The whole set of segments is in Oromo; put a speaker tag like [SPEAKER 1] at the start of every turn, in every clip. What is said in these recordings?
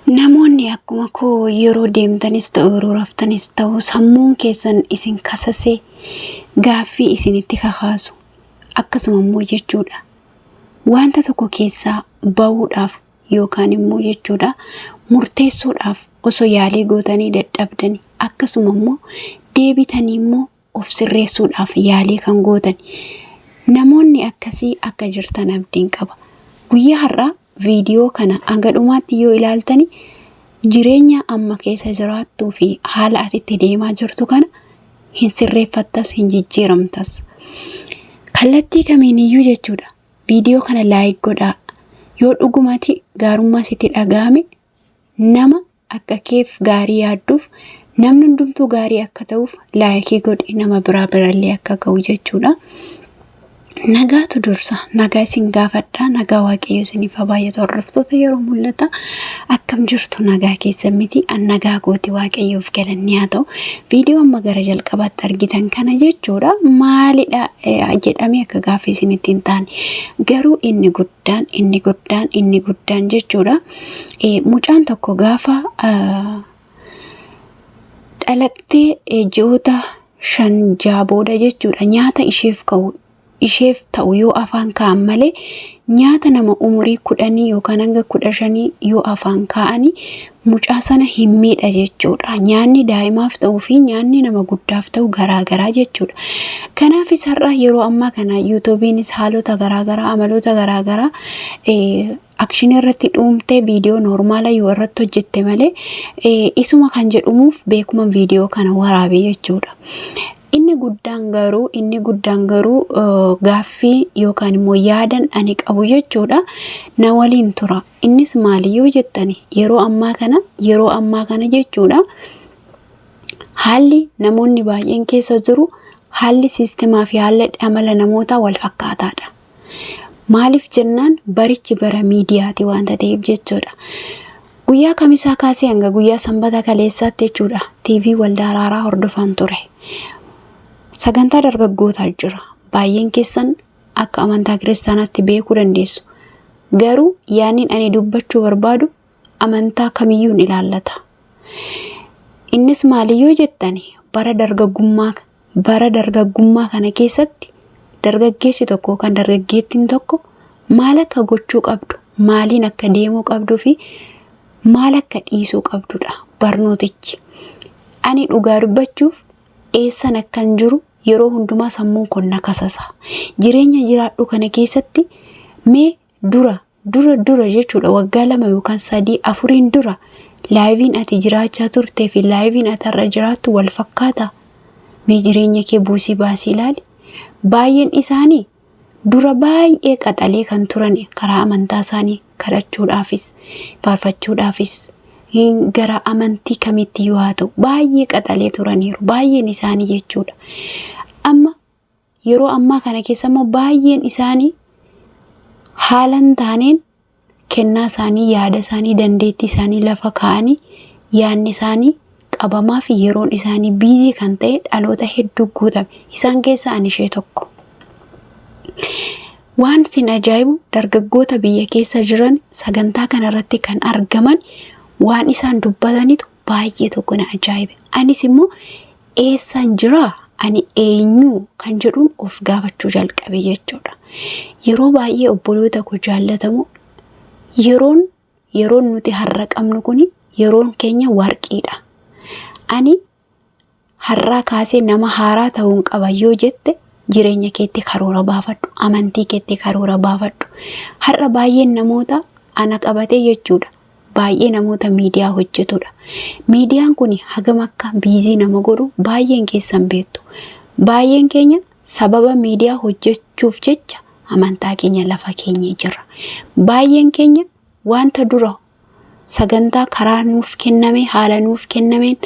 [SPEAKER 1] Namoonni akkuma koo yeroo deemtanis ta'u yeroo raftanis ta'u sammuun keessan isin kasasee gaaffii isinitti kakaasu akkasuma immoo jechuudha. Wanta tokko keessaa bahuudhaaf yookaan immoo jechuudha murteessuudhaaf osoo yaalii gootanii dadhabdanii akkasuma immoo deebitanii immoo of sirreessuudhaaf yaalii kan gootan namoonni akkasii akka jirtan abdiin qaba. Guyyaa har'aa viidiyoo kana hanga dhumaatti yoo ilaaltani jireenya amma keessa jiraattuu fi haala ati itti deemaa jirtu kana hin sirreeffattas hin jijjiiramtas. Kallattii kamiiniyyuu jechuudha. Viidiyoo kana like godhaa. Yoo dhugumati gaarummaa sitti dhaga'ame nama akka keef gaarii yaadduuf namni hundumtuu gaarii akka ta'uuf like godhi nama biraa birallee akka ga'u jechuudha. Nagaatu dursa. Nagaa isin gaafadha. Nagaa Waaqayyo isiniif haa baay'atu. Hordoftoota yeroo mul'ata. Akkam jirtu nagaa keessan miti. An nagaa kooti Waaqayyoof galanni haa ta'u. Viidiyoo amma gara jalqabaatti argitan kana jechuudha. Maalidha jedhamee akka gaaffii isinitti hin taane. Garuu inni guddaan, inni guddaan, inni guddaan jechuudha. Mucaan tokko gaafa dhalattee ji'oota 5-6 booda jechuudha nyaata isheef ka'u isheef ta'u yoo afaan kaa'an malee nyaata nama umurii 10 yookaan hanga 15 yoo afaan kaa'anii mucaa sana hin miidha jechuudha. Nyaanni daa'imaaf ta'uu fi nyaanni nama guddaaf ta'u garaagaraa jechuudha. Kanaafis har'a yeroo ammaa kana yuutuubiinis haalota garaagaraa amaloota garaagaraa akshinii irratti dhuumtee viidiyoo noormaala yoo irratti hojjette malee isuma kan jedhumuuf beekuma viidiyoo kana waraabe jechuudha. Inni guddaan garuu gaaffii yookaan immoo yaadan ani qabu jechuudha na waliin tura. Innis maali yoo jettani, yeroo ammaa kana jechuudha haalli namoonni baay'een keessa jiru, haalli siistemaa fi haalli amala namootaa wal fakkaataadha. Maaliif jennaan barichi bara miidiyaati waanta ta'eef jechuudha. Guyyaa kamisaa kaasee hanga guyyaa sanbata kaleessaatti jechuudha TV Waldaa Araaraa hordofaan ture. Sagantaa dargaggootaa jira. Baay'een keessan akka amantaa kiristaanaatti beekuu dandeessu. Garuu yaanniin ani dubbachuu barbaadu amantaa kamiyyuu ni ilaallata. Innis maali yoo jettani, bara dargaggummaa kana keessatti dargaggeessi tokko kan dargaggeettiin tokko maal akka gochuu qabdu, maaliin akka deemuu qabduu fi maal akka dhiisuu qabdudha barnootichi. Ani dhugaa dubbachuuf eessan akkan jiru yeroo hundumaa sammuun kun na kasasa. Jireenya jiraadhu kana keessatti mee dura dura dura jechuudha waggaa 2 yookaan 3 4n dura lifeiin ati jiraachaa turtee fi lifeiin ati har'a jiraattu wal fakkaata? Mee jireenya kee buusii baasii ilaali. Baay'een isaanii dura baay'ee qaxalee kan turan karaa amantaa isaanii kadhachuudhaafis faarfachuudhaafis gara amantii kamitti yoo haa ta'u baay'ee qaxalee turaniiru baay'een isaanii jechuudha. Amma yeroo ammaa kana keessa immoo baay'een isaanii haala hin taaneen kennaa isaanii, yaada isaanii, dandeettii isaanii lafa kaa'anii yaadni isaanii qabamaa fi yeroon isaanii busy kan ta'e dhaloota hedduu guutame. Isaan keessaa ani ishee tokko. Waan sin ajaa'ibu dargaggoota biyya keessa jiran sagantaa kanarratti kan argaman waan isaan dubbatanitu baay'ee tokko na ajaa'ibe. Anis immoo eessan jiraa, ani eenyu kan jedhuun of gaafachuu jalqabe jechuudha. Yeroo baay'ee obboloota koo jaallatamu, yeroon nuti har'a qabnu kuni yeroon keenya warqiidha. Ani har'aa kaasee nama haaraa ta'uun qaba yoo jette jireenya keetti karoora baafadhu, amantii keetti karoora baafadhu. Har'a baay'een namoota ana qabatee jechuudha. Baay'ee namoota miidiyaa hojjetudha. Miidiyaan kun hagam akka busy nama godhu baay'een keessan beektu. Baay'een keenya sababa miidiyaa hojjechuuf jecha amantaa keenya lafa keenyee jirra. Baay'een keenya wanta dura sagantaa karaa nuuf kenname, haala nuuf kennameen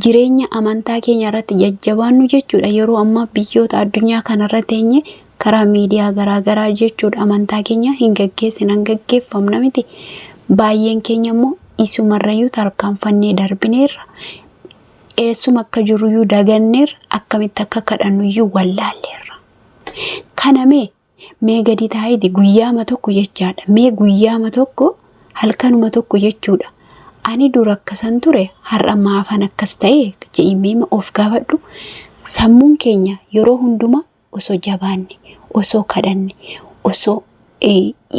[SPEAKER 1] jireenya amantaa keenya irratti jajjabaannu jechuudha. Yeroo ammaa biyyoota addunyaa kanarra teenye karaa miidiyaa garaagaraa jechuudha amantaa keenya hin gaggeessina, hin gaggeeffamna miti. Baay'een keenya immoo isumarrayyuu tarkaanfannee darbineerra. Eessuma akka jiruyyuu daganneerra, akkamitti akka kadhannuyyuu wallaalleerra. Kana mee gadi taa'iti guyyaama tokko jechaadha. Mee guyyaama tokko, halkanuma tokko jechuudha. Ani dura akkasan ture, har'a maafan akkas ta'e jedhimee of gaafadhu. Sammuun keenya yeroo hundumaa osoo jabaanne, osoo kadhanne, osoo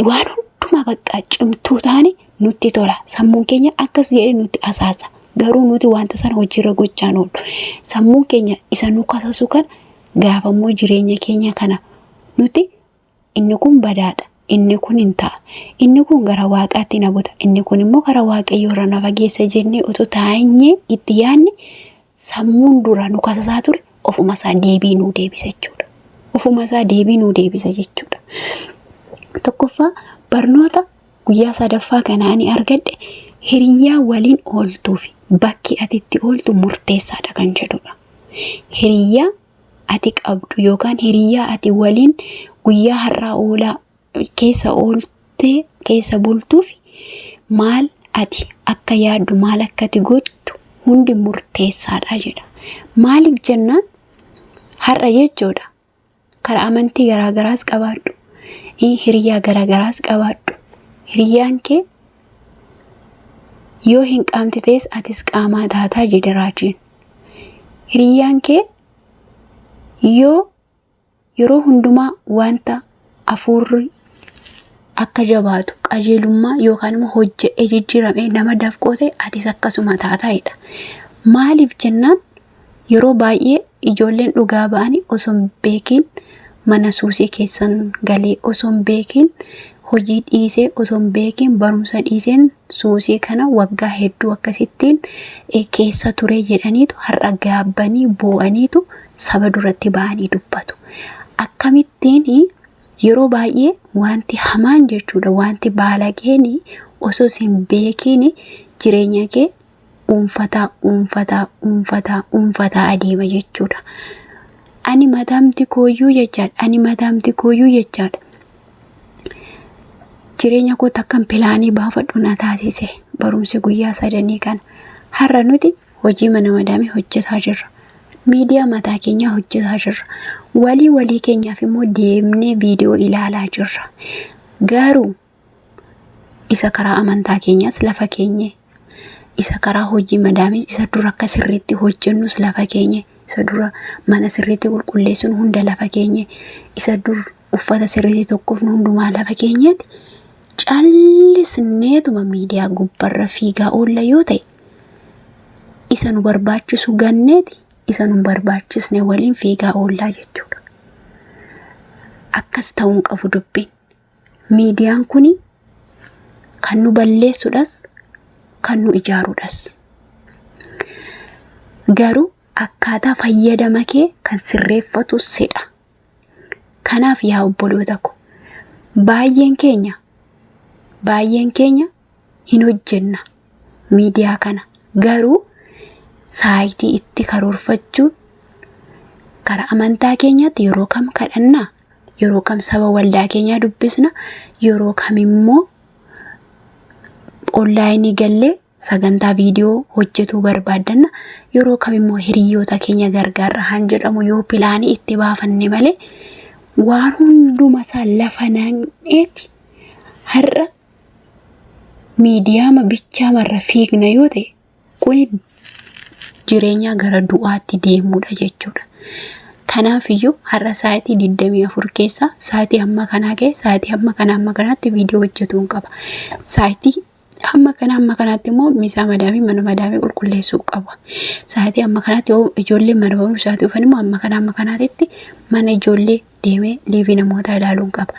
[SPEAKER 1] waan hundumaa bakka cimtuu taane nutti tola. Sammuun keenya akkas jedhee nutti asaasa. Garuu nuti wanta sana hojiirra gochaan oollu. Sammuun keenya isa nu kasasu kana gaafammoo jireenya keenya kana nuti inni kun badaadha. Inni kun hin ta'a. Inni kun gara waaqaatti na buta. Inni kun immoo gara waaqayyoo irra na fageessa jennee otoo taa'anyee itti yaadne sammuun dura nu kasasaa ture ofuma isaa deebii nuu deebisa jechuudha. Ofuma isaa deebii nuu deebisa jechuudha. Tokkoffaa barnoota guyyaa sadaffaa kana ani argadhe hiriyaa waliin ooltuu fi bakki ati itti ooltu murteessaadha kan jedhudha. Hiriyaa ati qabdu yookaan hiriyaa ati waliin guyyaa har'aa oolaa keessa ooltee keessa bultuuf maal ati akka yaaddu maal akka ati gochtu hundi murteessaadha jedha. Maaliif jennaan har'a jechuudha karaa amantii garaagaraas qabaadhu, hiriyaa garaagaraas qabaadhu. Hiriyaan kee yoo hin qaamti ta'es atis qaamaa taataa jedhe raajiin. Hiriyaan kee yoo yeroo hundumaa wanta hafuurri akka jabaatu qajeelummaa yookaan immoo hojjedhee jijjiiramee nama dafqoo ta'e atis akkasuma taataa'edha. Maaliif jennaan yeroo baay'ee ijoolleen dhugaa ba'anii osoo hin beekin mana suusii keessan galee osoo hin beekin hojii dhiisee osoo hin beekin barumsa dhiiseen suusii kana waggaa hedduu akkasittiin keessa ture jedhaniitu har'a gaabbanii boo'aniitu saba duratti ba'anii dubbatu. Akkamittiin yeroo baay'ee wanti hamaan jechuudha wanti baalageen osoo hin beekin jireenya kee uunfataa uunfataa uunfataa uunfataa adeema jechuudha. Ani mataamti kooyyuu jechaadha. Ani mataamti kooyyuu jechaadha. Jireenya koo takkan pilaanii baafadhu na taasise barumsi guyyaa sadanii kana. Har'a nuti hojii mana madaamii hojjetaa jirra. Miidiyaa mataa keenyaa hojjetaa jirra. Walii walii keenyaaf immoo deemnee viidiyoo ilaalaa jirra. Garuu isa karaa amantaa keenyaas lafa keenye, isa karaa hojii madaamis isa dura akka sirriitti hojjennus lafa keenye, isa dura mana sirriitti qulqulleessuun hunda lafa keenye, isa dur uffata sirriitti tokkofnu hundumaa lafa keenyeeti. Callisneetuma miidiyaa gubbarra fiigaa oolla yoo ta'e isa nu barbaachisu ganneeti isa nu barbaachisne waliin fiigaa oollaa jechuudha. Akkas ta'uu hin qabu dubbiin. Miidiyaan kun kan nu balleessudhas kan nu ijaarudhas. Garuu akkaataa fayyadama kee kan sirreeffatu sidha. Kanaaf yaa obboloota ko baay'een keenya baay'een keenya hin hojjenna miidiyaa kana garuu saayitii itti karoorfachuun karaa amantaa keenyaatti yeroo kam kadhannaa yeroo kam saba waldaa keenyaa dubbisna yeroo kam immoo onlaayinii gallee sagantaa viidiyoo hojjetuu barbaaddanna yeroo kam immoo hiriyoota keenya gargaarra han jedhamu yoo pilaanii itti baafanne malee waan hunduma isaa lafa naqneeti har'a miidiyaama bichaamarra fiigna yoo ta'e kuni jireenya gara du'aatti deemuudha jechuudha. Kanaafiyyuu har'a sa'aatii 24 keessa sa'aatii hamma kanaa ga'e sa'aatii hamma kana hamma kanaatti viidiyoo hojjetuun qaba. Sa'aatii hamma kana hamma kanaatti immoo misaa madaamii mana madaamii qulqulleessuu qaba. Sa'aatii hamma kanaatti yoo ijoollee mana barumsaatii dhufan immoo hamma kana hamma kanaatitti mana ijoollee deemee liivii namootaa ilaaluun qaba.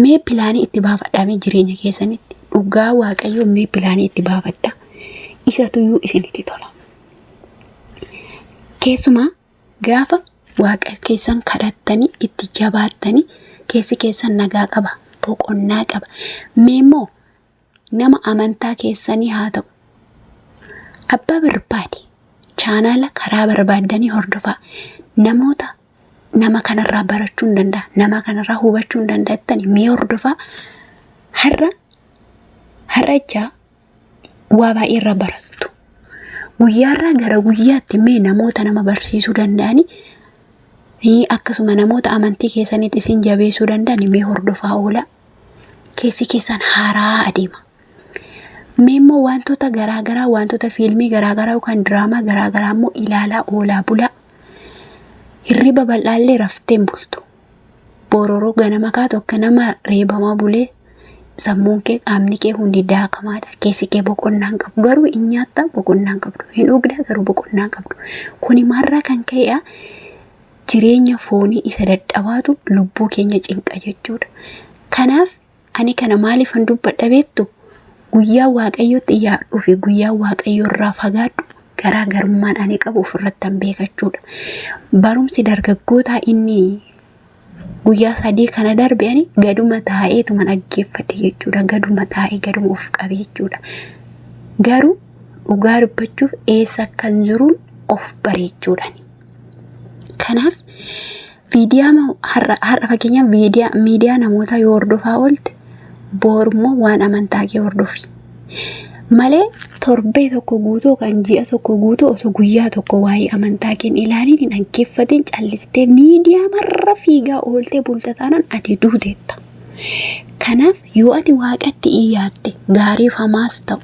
[SPEAKER 1] Mee pilaanii itti baafadhaa mee jireenya keessanitti dhugaa waaqayyoo mee pilaanii itti baafadhaa. Isatuyyuu isinitti tola. Keessumaa gaafa waaqa keessan kadhattanii itti jabaattanii keessi keessan nagaa qaba, boqonnaa qaba. Mee immoo nama amantaa keessanii haa ta'u abbaa barbaade chaanaala karaa barbaaddanii hordofaa. Namoota nama kanarraa barachuu hin danda'a, nama kanarraa hubachuu hin danda'a jettanii mee hordofaa. Har'a har'a jechaa waa baay'ee irraa barattu. Guyyaarraa gara guyyaatti mee namoota nama barsiisuu danda'anii akkasuma namoota amantii keessanitti isin jabeessuu danda'an mee hordofaa oola. Keessi keessan haaraa adeema. Mee immoo wantoota garaagaraa, wantoota fiilmii garaagaraa yookaan diraamaa garaagaraa immoo ilaalaa oolaa bulaa. Hirriba bal'aallee raftee hin bultu. Bororoo ganama kaatu akka nama reebamaa bulee sammuun kee, qaamni kee hundi daakamaadha. Keessi kee boqonnaa hin qabu. Garuu hin nyaatta, boqonnaa hin qabdu. Hin dhugda, garuu boqonnaa hin qabdu. Kuni maalirraa kan ka'edha? Jireenya foonii isa dadhabaatu lubbuu keenya cinqa jechuudha. Kanaaf ani kana maaliifan dubbadha beektu? Guyyaa Waaqayyotti yaadhuu fi guyyaa Waaqayyo irraa fagaadhu garaa garummaan ani qabu ofirrattan beekachuudha. Barumsi dargaggootaa inni guyyaa 3 kana darbe ani gaduma taa'eetuma dhaggeeffadhe jechuudha. Gaduma taa'ee gaduma of qabe jechuudha. Garuu dhugaa dubbachuuf eessa akkan jiruun of bareechuudhaan. Kanaaf viidiyaa har'a har'a fakkeenyaaf viidiyaa miidiyaa namootaa yoo hordofaa oolte, boor immoo waan amantaa kee hordofi. Malee torbee tokko guutuu kan ji'a tokko guutuu otoo guyyaa tokko waa'ee amantaa kee hin ilaaliin, hin dhaggeeffatin, callistee miidiyaa marra fiigaa ooltee bulta taanaan ati duuteetta. Kanaaf yoo ati Waaqatti iyyaatte, gaariif hamaas ta'u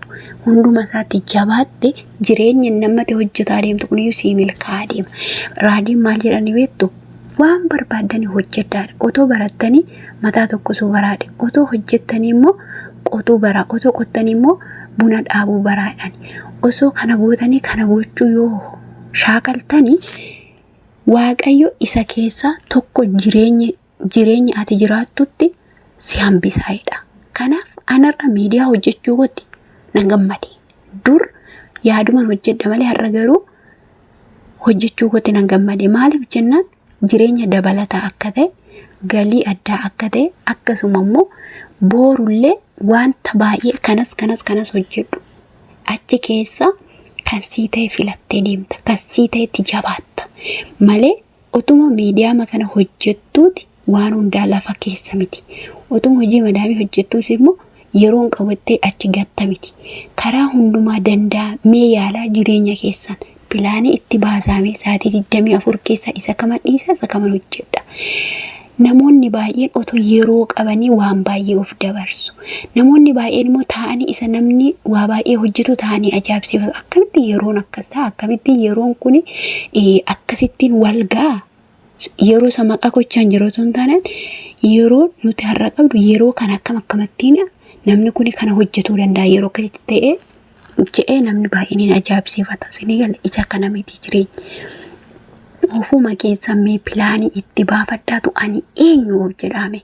[SPEAKER 1] hunduma isaatti jabaatte, jireenya namatti hojjetaa deemtu kuniyyuu sii milkaa'aa deema. Raadiin maal jedhani beektu? Waan barbaaddanii hojjedhaadha. Otoo barattanii mataa tokkosuu baraadhe. Otoo hojjettanii immoo qotuu baraa. Otoo qottanii immoo buna dhaabuu baraadhaan. Osoo kana gootanii kana gochuu yoo shaakaltanii, Waaqayyo isa keessaa tokko jireenya ati jiraattutti si hambisaa'edha. Kanaaf anarra miidiyaa hojjechuu kootti nan gammade. Dur yaaduman hojjedha malee har'a garuu hojjechuu kootti nan gammade. Maaliif jennaan, jireenya dabalataa akka ta'e, galii addaa akka ta'e, akkasuma immoo boorullee wanta baay'ee kanas kanas kanas hojjedhu. Achi keessa kan sii ta'e filattee deemta. Kan sii ta'etti jabaatta. Malee otuma miidiyaama kana hojjettuuti waan hundaa lafa keessa miti. Otuma hojii madaamii hojjettuus immoo yeroon qabattee achi gatta miti. Karaa hundumaa danda'a, mee yaalaa, jireenya keessan pilaanii itti baasaamee sa'aatii 24 keessa isa kaman dhiisa, isa kaman hojjedha. Namoonni baay'een otoo yeroo qabanii waan baay'ee of dabarsu. Namoonni baay'een immoo taa'anii isa namni waa baay'ee hojjetu taa'anii ajaa'ibsiifatu. Akkamitti yeroon akkas ta'a? Akkamitti yeroon kun akkasittiin wal ga'a? Yeroo isa maqaa gochaan jiru otoo hin taane, yeroo nuti har'a qabdu, yeroo kana akkam akkamittiin namni kun kana hojjetuu danda'a, yeroo akkasitti ta'ee jedhee namni baay'een hin ajaa'ibsiifata. Isinii gala, isa kana miti jireenya. Ofuma keessan mee pilaanii itti baafadhaatu ani eenyu of jedhame.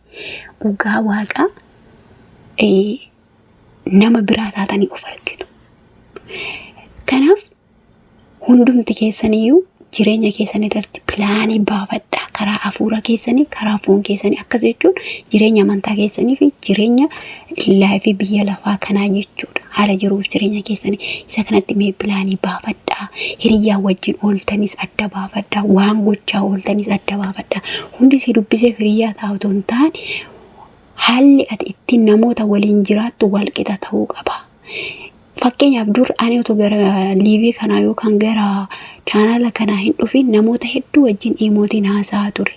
[SPEAKER 1] Dhugaa Waaqaa nama biraa taatanii of argitu. Kanaaf hundumti keessaniyyuu jireenya keessan irratti pilaanii baafadhaa. Karaa hafuura keessanii, karaa foon keessanii, akkas jechuun jireenya amantaa keessanii fi jireenya laayifii biyya lafaa kanaa jechuudha. Haala jiruuf jireenya keessanii isa kanatti mee pilaanii baafadhaa. Hiriyyaa wajjin ooltanis adda baafadhaa. Waan gochaa ooltanis adda baafadhaa. Hundi si dubbiseef hiriyyaa ta'a otoo hin taane, haalli ati ittiin namoota waliin jiraattu walqixa ta'uu qaba. Fakkeenyaaf dur ani otoo gara liivii kanaa yookaan gara chaanaala kanaa hin dhufin namoota hedduu wajjin iimootiin haasa'aa ture.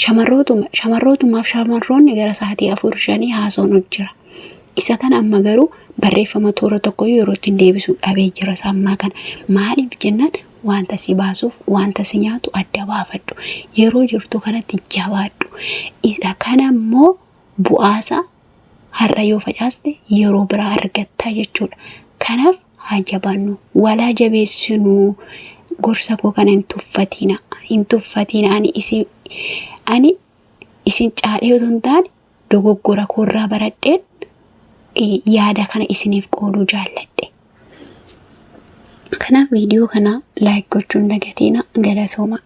[SPEAKER 1] Shamarrootumaaf shamarroonni gara sa'aatii 4 5 haasa'uun jira. Isa kana amma garuu barreeffama toora tokko yeroo ittiin deebisu dhabee jira isa ammaa kana. Maaliif jennaan, wanta si baasuuf wanta si nyaatu adda baafadhu. Yeroo jirtu kanatti jabaadhu. Isa kana immoo bu'aasa har'a yoo facaaste yeroo biraa argattaa jechuudha. Kanaaf haa jabaannu, walaa jabeessinuu, gorsa koo kana hin tuffatina. Hin tuffatina, ani isin caalee otoo hin taane dogoggora koorraa baradheen yaada kana isiniif qooduu jaalladhe. Kanaaf viidiyoo kana like gochuun dagatina, galatooma.